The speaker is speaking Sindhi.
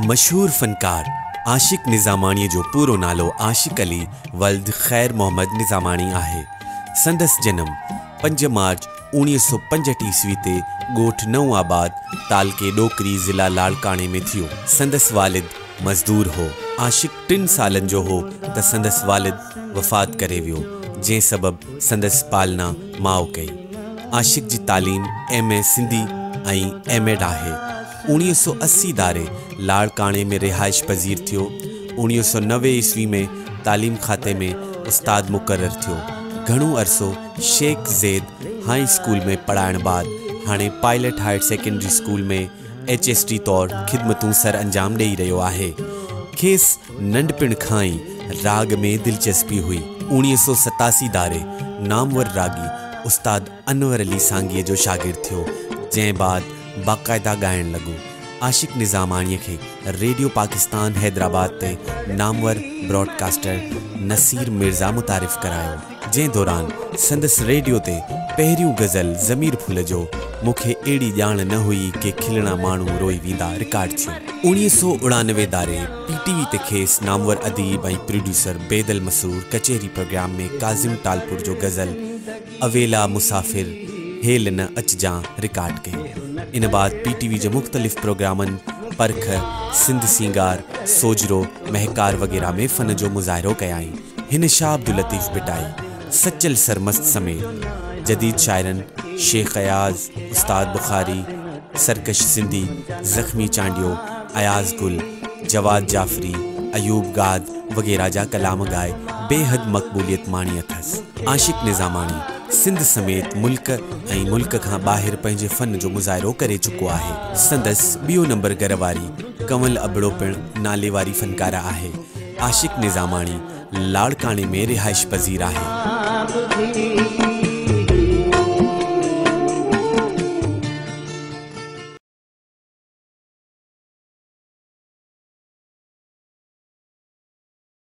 مشهور فنڪار عاشق نظاماڻيء جو پورو نالو عاشق علي ولد خير محمد نظاماڻي آهي. سندس جنم 5 مارچ 1965 عيسوي تي ڳوٺ نئون آباد، تعلقي ڏوڪري، ضلع لاڙڪاڻي ۾ ٿيو. سندس والد مزدور هو. عاشق ٽن سالن جو هو ته سندس والد وفات ڪري ويو، جنهن سبب سندس پالنا ماء ڪئي. عاشق جي تعليم M A Sindhi ۽ M Ed آهي. 1980 ڌاري لاڙڪاڻي ۾ رهائش پذير ٿيو. 1990 عيسوي ۾ تعليم کاتي ۾ استاد مقرر ٿيو. گهڻو عرصو شيخ زيد هاء اسڪول ۾ پڙهائڻ بعد هاڻي pilot higher secondary school ۾ H S T طور خدمتون سر انجام ڏئي رهيو آهي. کيس ننڍپڻ کان ئي راڳ ۾ دلچسپي هئي. 1987 ڌاري نامور راڳي استاد انور علي سانگيء جو شاگرد ٿيو، جنهن بعد باقاعده ڳائڻ لڳو. عاشق نظاماڻيء کي ريڊيو پاڪستان حيدرآباد تي نامور براڊڪاسٽر نصير مرزا متعارف ڪرايو، جنهن دوران سندس ريڊيو تي پهريون غزل ضمير ڦل جو مون کي اهڙي ڄاڻ نه هئي ڪي کلڻا ماڻهو روئي ويندا رڪارڊ ٿيو. 1999 ڌاري پي ٽي وي تي کيس نامور اديب ۽ پروڊيوسر بيدل مسرور ڪچهري پروگرام ۾ ڪاظم ٽالپر جو غزل اويلا مسافر هيل نه اچجان رڪارڊ ڪيو. ان بعد پي ٽي وي جي مختلف پروگرامن پرک، سنڌ سينگار، سوجهرو، مهڪار وغيره ۾ فن جو مظاهرو ڪيائين. هن شاهه عبداللطيف ڀٽائي، سچل سرمست سميت جديد شاعرن شيخ اياز، استاد بخاري، سرڪش سنڌي، زخمي چانڊيو، اياز گل، جواد جعفري، ايوب گاد وغيره جا ڪلام ڳائي بيحد مقبوليت ماڻي اٿس. عاشق نظاماڻي سنڌ سميت ملڪ ۽ ملڪ کان ٻاهر پنهنجي فن جو مظاهرو ڪري چڪو آهي. سندس ٻيو نمبر گهر واري ڪنول ابڙو پڻ ناليواري فنڪاره آهي. عاشق نظاماڻي لاڙڪاڻي ۾ رهائش پذير آهي.